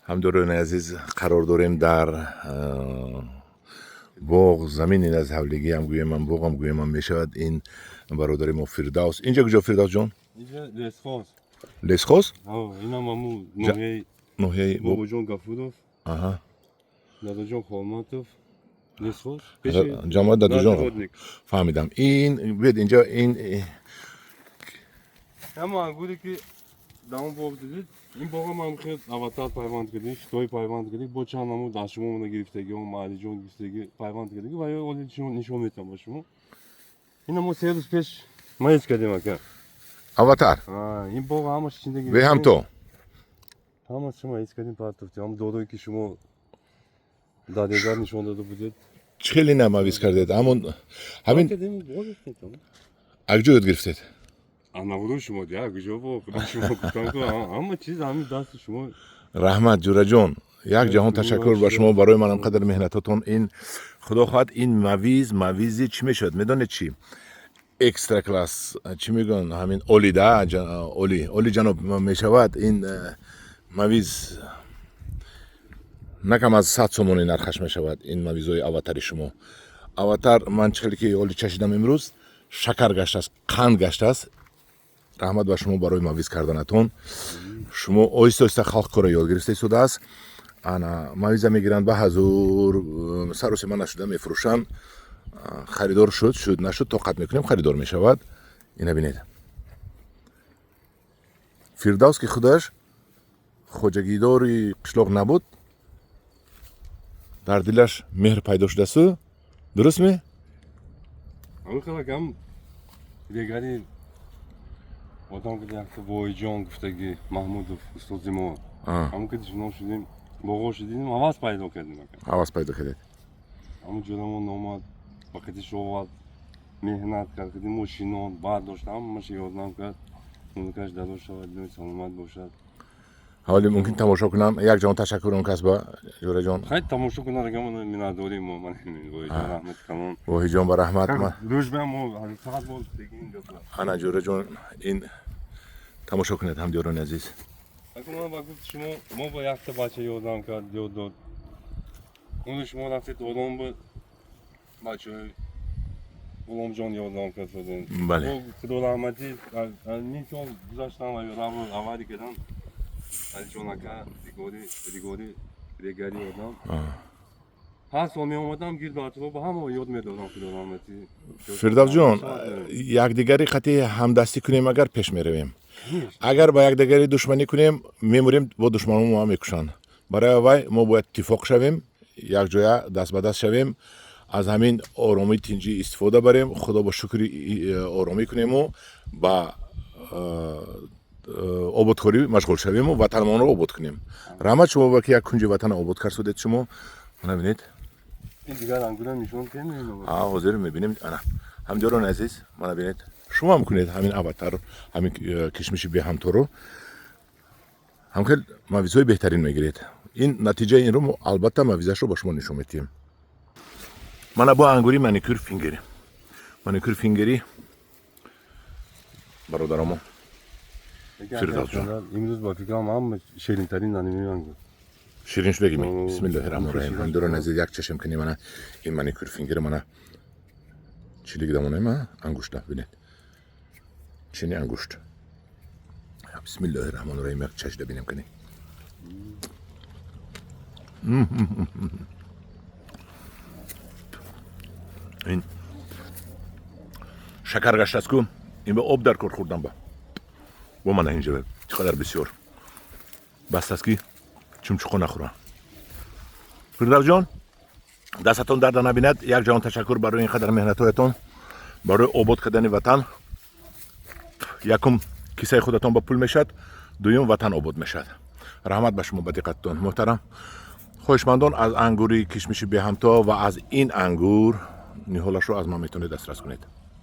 Ҳамдиёрони азиз, қарор дорем дар боғ, замини аз ҳавлигиам гӯемам, боғам гӯемам мешавад. Ин бародари мо Фирдавс. Инҷа куҷо, Фирдавсҷон? Инҷа Лесхоз. Лесхоз? Инам ҳамун ноҳияи ноҳияи Бобоҷон Гафуров. Дадаҷон Холматов, Лесхоз. Ҷамоат Дадаҷон, фаҳмидам. Ин биёд инҷа, ин Ҳама ангуре, ки дар он боғ дидед, ин боға ман хел аватар пайванд кардем, хитои пайванд кардем, бо чанд намуд аз шумо мона гирифтагӣ, маҳаллиҷон гирифтагӣ, пайванд кардагӣ ва ё оли нишон метавам ба шумо. Ина мо 3 рӯз пеш маиз кардем, ака. Аватар. Ин боғ ҳамаш чинда. Беҳамто. Ҳамаш маиз кардем, партофтем. Ҳам дорое, ки шумо дар дегар нишон дода будед. Чӣ хеле намавиз кардед? Ҳамон ҳамин акҷо ёд гирифтед? Наврӯз шумо дия куҷо бо шумо гуфтам, ки ҳама чиз ҳамин дасти шумо. Раҳмат, ҷураҷон, як ҷаҳон ташаккур ба шумо барои манам қадар меҳнатотон. Ин, худо хоҳад, ин мавиз мавизи чӣ мешавад, медонед чӣ? Экстра класс, чӣ мегӯянд, ҳамин олида оли оли ҷаноб мешавад. Ин мавиз на кам аз 100 сомонӣ нархаш мешавад. Ин мавизҳои аватари шумо, аватар, ман чӣ хеле ки оли чашидам имрӯз, шакар гаштааст, қанд гаштааст. Раҳмат ба шумо барои мавиз карданатон. Шумо оҳиста оҳиста халқ кора ёд гирифта истодааст. Ана мавиза мегиранд, ба ҳазур сарусема нашуда мефурӯшанд. Харидор шуд, шуд, нашуд, тоқат мекунем, харидор мешавад. Ина бинед, Фирдавс, ки худаш хоҷагидори қишлоқ набуд, дар дилаш меҳр пайдо шудасту, дуруст ме? Ҳамин регари одам ки якта Воиҷон гуфтаги, Маҳмудов, устози мо, ҳамон ки шинос шудем, боғо шудем, ҳавас пайдо кардем. Ҳавас пайдо кардед. Ҳамон ҷорамон омад, ба қити шовад, меҳнат кард, қити мо шинод, бардошт, ҳамаша ёрдам кард. Мулкаш дароз шавад, саломат бошад. Ҳоли мумкин тамошо кунам? Як ҷаҳон ташаккур он кас ба, ҷӯраҷон. Хай, тамошо кунад, агар миннатдорим мо, Воҳиҷон, раҳмати калон. Воҳиҷон, ба раҳмат. Рӯз ба мо фақат мо ин. Ана, ҷӯраҷон, ин тамошо кунед, ҳамдиёрони азиз. Ман ба гуфти шумо, мо ба якта бача ёрдам кард, ёд дод. Уну шумо рафтед, ором буд, бачаҳои Ғуломҷон ёрдам кард. Бале. Худо раҳматӣ, ним сол гузаштам ва авария кардам. Алиҷон ака ригори ригори регари одам. Ҳар сол меомадам, гирду атрофа ҳама ёд медодам, худо раҳматӣ. Фирдавсҷон, якдигари қати ҳамдастӣ кунем, агар пеш меравем. Агар ба якдигари душманӣ кунем, мемурем, бо душманон мо мекушанд. Барои вай мо бояд иттифоқ шавем, якҷоя даст ба даст шавем, аз ҳамин оромӣ, тинҷӣ истифода барем, худо ба шукри оромӣ кунему ба ободкорӣ машғул шавему ватанмонро обод кунем. Раҳмат шумо ба ки як кунҷи ватана обод кард судед шумо. Мана бинед. Дигар ангура нишон. Ҳозир мебинем. Ана, ҳамдиёрони азиз, мана бинед, шумо ҳам кунед ҳамин аватар, ҳамин кишмиши беҳамторо, ҳамхел мавизҳои беҳтарин мегиред. Ин натиҷаи инро мо албатта мавизашро ба шумо нишон медиҳем. Мана бо ангури маникюр фингери, маникюр фингери бародарамо Фирдавсҷон. Имрӯз ба фикрам, ҳама ширинтарин аними ангур. Ширин шудагими. Бисмиллоҳи раҳмони раҳим. Ҳамдиёрони азиз, як чашм кунем. Мана ин маникюр фингери, мана чилик дамонем ангушта, бинед, чини ангушт. Бисмиллоҳи раҳмони раҳим, як чашда бинем кунем. Ин шакар гаштааст ку, ин ба об дар кор хӯрдан ба бо. Мана инҷа чӣ қадар бисёр баст аст, ки чумчуқо нахӯрам. Фирдавсҷон, дастатон дарда набинад. Як ҷаҳон ташаккур барои ин қадар меҳнатҳоятон барои обод кардани ватан. Якум, кисаи худатон ба пул мешавад, дуюм, ватан обод мешавад. Раҳмат ба шумо ба диққататон, муҳтарам. Хоҳишмандон аз ангури кишмиши беҳамто ва аз ин ангур ниҳолашро аз ман метавонед дастрас кунед.